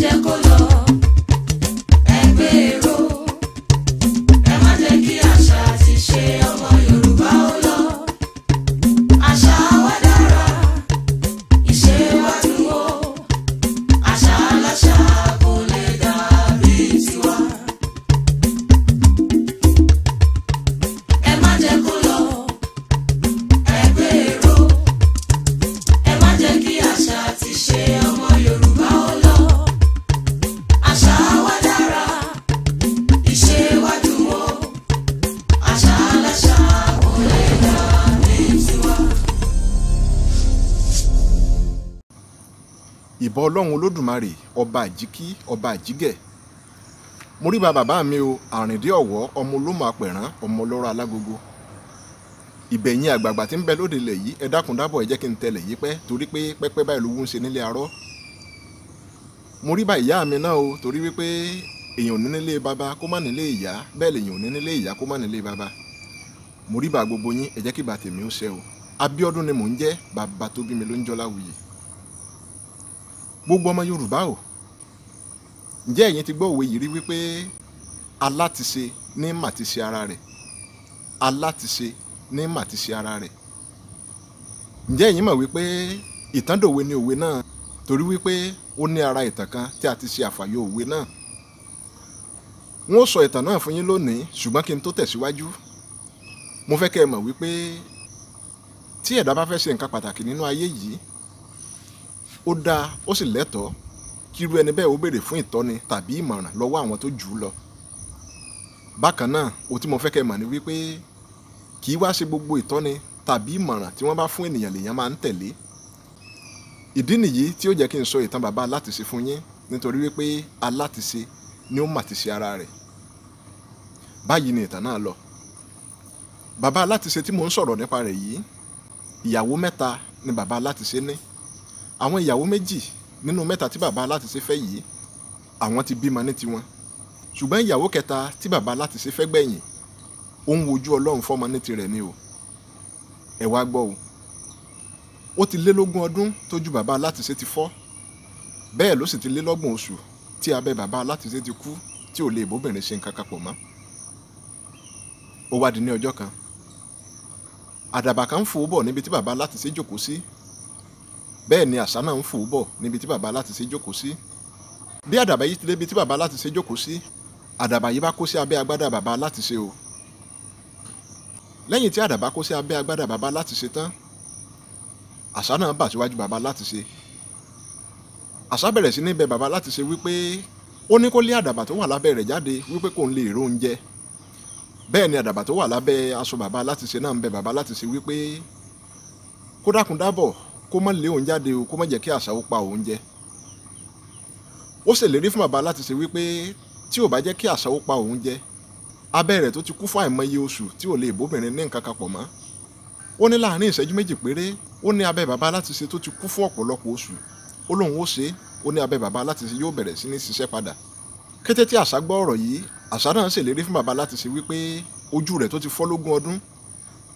Jẹ́ kó lọ, ẹ gbèrò. Ẹ má jẹ́ kí àṣà àti ìṣe ọmọ Yorùbá ó lọ. Àṣà wa dára, ìṣe wa dùn ó. Àṣà aláṣà kò lè dàbí tiwa. Ẹ má jẹ́ kó lọ, ẹ gbèrò. Ẹ má jẹ́ kí àṣà àti ìṣe ọmọ Yorùbá ó lọ. Àṣà wa dára, ìṣe wa dùn ó. Àṣà aláṣà kò lè dàbí tiwa. Ìbà Ọlọ́run Olódùmarè, ọba àjíkí, ọba àjígẹ̀. Mo rí ba bàbá mi o, àrìndí ọ̀wọ́, ọmọ olómọ apẹ̀rán, ọmọ ọlọ́rọ̀ alágogo. Ìbẹ̀yìn àgbààgbà tí ń bẹ lóde ilẹ̀ yìí, ẹ dákun dábọ̀, ẹ jẹ́ kí n tẹlẹ̀ yìí pẹ́, torí pé pẹ́pẹ́ báyìí ló wú ń ṣe nílé arọ́. Mo rí ba ìyá mi náà o, torí wípé èèyàn ò ní nílé baba kó má nílé ìyá, bẹ́ẹ̀ lèèyàn ò ní nílé ìyá kó má nílé baba. Mo rí ba gbogbo yín, ẹ jẹ́ kí ba tèmi ó ṣẹ o. Abíọ́dún ni mò ń jẹ́, bàbá tó bí mi ló ń jọ́ Láwùyè. Gbogbo ọmọ Yorùbá o, ǹjẹ́ ẹ̀yin ti gbọ́ òwe yìí rí wípé alátiṣe ní màtiṣe ara rẹ̀, alátiṣe ní màtiṣe ara rẹ̀? Ǹjẹ́ ẹ̀yin mọ̀ wípé ìtàndòwe ni òwe náà, torí wípé ó ní ara ìtàn kan tí a ti ṣe àfàyọ òwe náà. N ó sọ ìtàn náà fún yín lónìí, ṣùgbọ́n kí n tó tẹ̀síwájú, mo fẹ́ kẹ́ ẹ mọ̀ wípé tí ẹ̀dá bá fẹ́ ṣe nǹkan pàtàkì nínú ayé yìí, ó dáa ó sì lẹ́tọ̀ọ́ kí irú ẹni bẹ́ẹ̀ ó béèrè fún ìtọ́ni tàbí ìmọ̀ràn lọ́wọ́ àwọn tó jù ú lọ. Bákan náà, ohun tí mo fẹ́ kẹ́ ẹ mọ̀ ni wípé kì í wá ṣe gbogbo ìtọ́ni tàbí ìmọ̀ràn tí wọ́n bá fún ènìyàn lèèyàn máa ń tẹ̀lé. Ìdí nìyí tí ó jẹ́ kí n sọ ìtàn bàbá alátiṣe fún yín, nítorí wípé alátiṣe ni ó mà ti ṣe ara rẹ̀. Báyìí ni ìtàn náà lọ. Bàbá alátiṣe tí mò ń sọ̀rọ̀ nípa rẹ̀ yìí, ìyàwó mẹ́ta ni bàbá alátiṣe ní. Àwọn ìyàwó méjì nínú mẹ́ta tí bàbá alátiṣe fẹ́ yìí, àwọn ti bímọ ní tiwọn. Ṣùgbọ́n ìyàwó kẹta tí bàbá alátiṣe fẹ́ gbẹ̀yìn, ó ń wojú Ọlọ́run fọ́mọ ní tirẹ̀ ni o. Ẹ wá gbọ́ o. Ó ti lé lógún ọdún tójú bàbá alátiṣe ti fọ́. Bẹ́ẹ̀ ló sì ti lé lọ́gbọ̀n oṣù tí abẹ́ bàbá alátiṣe ti kú, tí ò lè bóbìnrin ṣe nǹkan kan pọ̀ mọ́. Ó wá di ní ọjọ́ kan. Àdàbà kan ń fò bọ̀ níbi tí bàbá alátiṣe jókòó sí. Bẹ́ẹ̀ ni àṣá náà ń fò bọ̀ níbi tí bàbá alátiṣe jókòó sí. Bí àdàbà yìí ti débi tí bàbá alátiṣe jókòó sí, àdàbà yìí bá kó sí abẹ́ agbádá bàbá alátiṣe o. Lẹ́yìn tí àdàbà kó sí abẹ́ agbádá bàbá alátiṣe tán, àṣá náà bà síwájú bàbá alátiṣe. Àṣá bẹ̀rẹ̀ sí ní bẹ bàbá alátiṣe wípé ó ní kó lé àdàbà tó wà lábẹ́ rẹ̀ jáde, wípé kò ń lè ró oúnjẹ. Bẹ́ẹ̀ ni àdàbà tó wà lábẹ́ aṣọ bàbá alátiṣe náà ń bẹ bàbá alátiṣe wípé kó dákun dábọ̀, kó má lé òun jáde o, kó má jẹ́ kí àṣà ó pa òun jẹ. Ó ṣèlérí fún bàbá alátiṣe wípé tí ò bá jẹ́ kí àṣà ó pa òun jẹ, abẹ́ rẹ̀ tó ti kú fún àìmọye oṣù tí ò lè bóbìnrin ní nǹkan kan pọ̀ mọ́. Ó ní láàrin ìṣẹ́jú méjì péré, ó ní abẹ́ bàbá alátiṣe tó ti kú fún ọ̀pọ̀lọpọ̀ oṣù, ó lóun ó ṣe é, ó ní abẹ́ bàbá alátiṣe yóò bẹ̀rẹ̀ sí ní ṣiṣẹ́ padà. Kété tí àṣà gbọ́ ọ̀rọ̀ yìí, àṣà náà ṣèlérí fún bàbá alátiṣe wípé ojú rẹ̀ tó ti fọ́ lógún ọdún,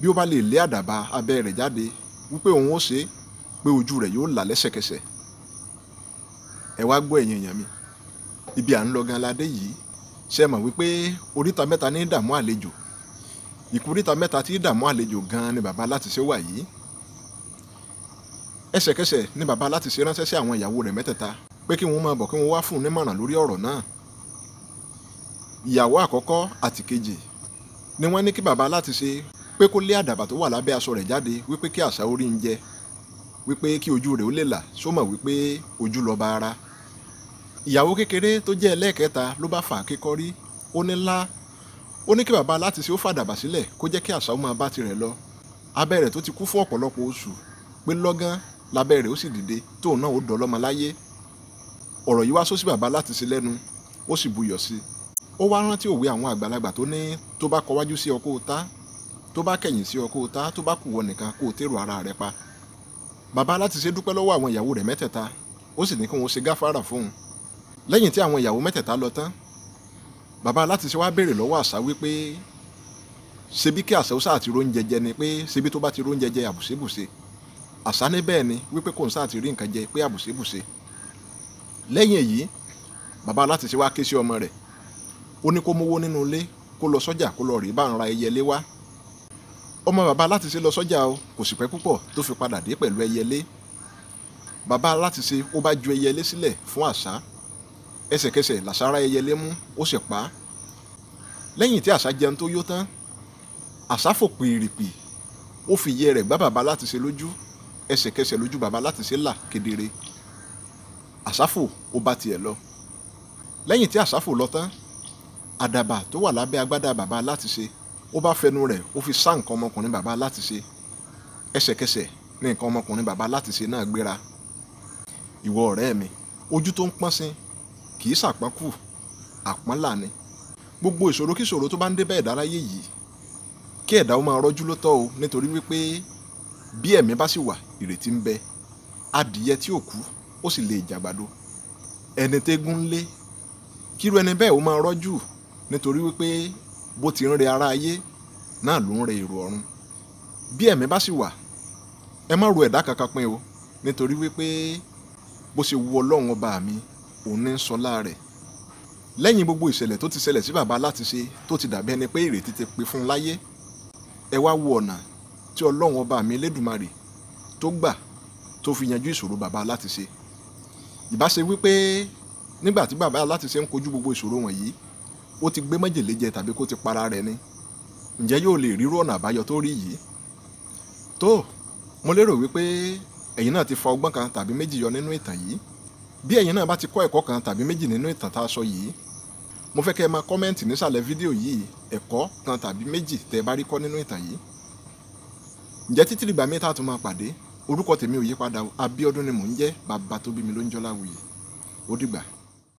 bí ó bá lè lé àdàbà abẹ́ rẹ̀ jáde, wípé òun ó ṣe é, pé ojú rẹ̀ yóò là lẹ́sẹ̀kẹsẹ̀. Ẹ wá gbọ́ ẹ̀yin èèyàn mi, ibi à ń lọ gan ládé yìí. Ṣé mọ̀ wípé oríta mẹ́ta ní dààmú àlejò? Ìkóríta mẹ́ta tí dààmú àlejò gan ni bàbá alátiṣe wà yìí. Ẹsẹ̀kẹsẹ̀ ni bàbá alátiṣe ránṣẹ́ sí àwọn ìyàwó rẹ̀ mẹ́tẹ̀ẹ̀ta pé kí wọ́n máa bọ̀, kí wọ́n wá fún un nímọ̀ràn lórí ọ̀rọ̀ náà. Ìyàwó àkọ́kọ́ àti kejì ni wọ́n ní kí bàbá alátiṣe pé kó lé àdàbà tó wà lábẹ́ aṣọ rẹ̀ jáde, wípé kí àṣà orí ń jẹ, wípé kí ojú rẹ̀ ó lè là, ṣó mọ̀ wípé ojú lọba ara. Ìyàwó kékeré tó jẹ́ ẹlẹ́ẹ̀kẹta ló bá fà á kékọ́rí, ó ní lá, ó ní kí bàbá alátiṣe ó fàdàbà sílẹ̀ kó jẹ́ kí àṣà ó máa bá tirẹ̀ lọ. Abẹ́ rẹ̀ tó ti kú fún ọ̀pọ̀lọpọ̀ oṣù, pé lọ́gán lábẹ́ rẹ̀ ó sì dìde, tóun náà ó dọlọ́mọ láyé. Ọ̀rọ̀ yìí wá sọ sí bàbá alátiṣe lẹ́nu, ó sì buyọ̀ sí i. Ó wá rántí òwe àwọn àgbàlagbà tó ní tó bá kọwájú sí ọ kó o tá, tó bá kẹ̀yìn sí ọ kó o tá, tó bá kù wọ nìkan kó o tèrò ara rẹ pa. Bàbá alátiṣe dúpẹ́ lọ́wọ́ àwọn ìyàwó rẹ̀ mẹ́tẹ̀ẹ̀ta, ó sì ní kí wọ́n ṣe gáfárà fóun. Lẹ́yìn tí àwọn ìyàwó mẹ́tẹ̀ẹ̀ta lọ tán, bàbá alátiṣe wá béèrè lọ́wọ́ àṣà wípé ṣebí kí àṣà ó sáà ti róúnjẹ jẹ ni, pé ṣebí tó bá ti róúnjẹ jẹ àbùṣebùṣe. Àṣà ní bẹ́ẹ̀ ni, wípé kò ń sáà ti rí nǹkan jẹ, pé àbùṣebùṣe. Lẹ́yìn èyí, Bàbá alátiṣe wá ké sí ọmọ rẹ̀, ó ní kó mówó nínú ilé kó lọ sọ́jà kó lọ rí bá ń ra ẹyẹlé wá. Ọmọ bàbá alátiṣe lọ sọ́jà o, kò sì pẹ́ púpọ̀ tó fi padà dé pẹ̀lú ẹyẹlé. Bàbá alátiṣe ó bá ju ẹyẹlé sílẹ̀ fún àṣá. Ẹsẹ̀kẹsẹ̀ làṣá rá ẹyẹlé mú, ó sì pa á. Lẹ́yìn tí àṣá jẹun tó yó tán, àṣá fò pìrìpì, ó fi ìyẹ́ rẹ̀ gbá bàbá alátiṣe lójú. Ẹsẹ̀kẹsẹ̀ lójú bàbá alátiṣe là kedere. Àṣá fò, ó bá tiẹ̀ lọ. Lẹ́yìn tí àṣá fò lọ tán, àdàbà tó wà lábẹ́ agbádá bàbá alátiṣe ó bá fẹnu rẹ̀ ó fi sá nǹkan ọmọkùnrin bàbá alátiṣe. Ẹsẹ̀kẹsẹ̀ ní nǹkan ọmọkùnrin bàbá alátiṣe náà gbéra. Ìwọ ọ̀rẹ́ mi, ojú tó ń pọ́n sí kì í ṣàpọ́n kù, àpọ́n là ni. Gbogbo ìṣòro kíṣòro tó bá ń dé bá ẹ̀dá láyé yìí, kí ẹ̀dá ó máa rọ́jú ló tọ́ o, nítorí wípé bí ẹ̀mí bá sì wà, ìrètí ń bẹ. Adìyẹ tí ò kú, ó sì lè jàgbàdo. Ẹni tégún ń lé, kírú ẹni bẹ́ẹ̀ ó máa rọ́jú, nítorí wípé bó ti ń rẹ ara ayé náà ló ń rẹ èrò ọ̀run. Bí ẹ̀mí bá sì wà, ẹ má ro ẹ̀dá kankan pin o, nítorí wípé bó ṣe wu Ọlọ́run ọba mi, òun ní ń sọlá rẹ̀. Lẹ́yìn gbogbo ìṣẹ̀lẹ̀ tó ti ṣẹlẹ̀ sí bàbá alátiṣe tó ti dàbí ẹni pé ìrètí ti pin fún un láyé, ẹ wá wo ọ̀nà tí Ọlọ́run ọba mi Elédùmarè tó gbà tó fi yanjú ìṣòro bàbá alátiṣe. Ìbá ṣe wípé nígbà tí bàbá alátiṣe ń kojú gbogbo ìṣòro wọ̀nyí, ó ti gbé májèlé jẹ tàbí kó ti para rẹ̀ ni, ǹjẹ́ yóò lè rírú ọ̀nà àbáyọ tó rí yìí? Tó, mo lérò wípé ẹ̀yin náà ti fa ọgbọ́n kan tàbí méjì yọ nínú ìtàn yìí. Bí ẹ̀yin náà bá ti kọ́ ẹ̀kọ́ kan tàbí méjì nínú ìtàn tá a sọ yìí, mo fẹ́ kẹ́ ẹ máa kọ́mẹ́ǹtì nísàlẹ̀ fídíò yìí ẹ̀kọ́ kan tàbí méjì tẹ́ ẹ bá rí kọ́ nínú ìtàn yìí. Ǹjẹ́ títí dìgbà míì tá a tún máa pàdé, orúkọ tèmi ò yípadà o, Abíọ́dún ni mò ń jẹ́, bàbá tó bí mi ló ń jọ́ Láwùyí. Ó dìgbà.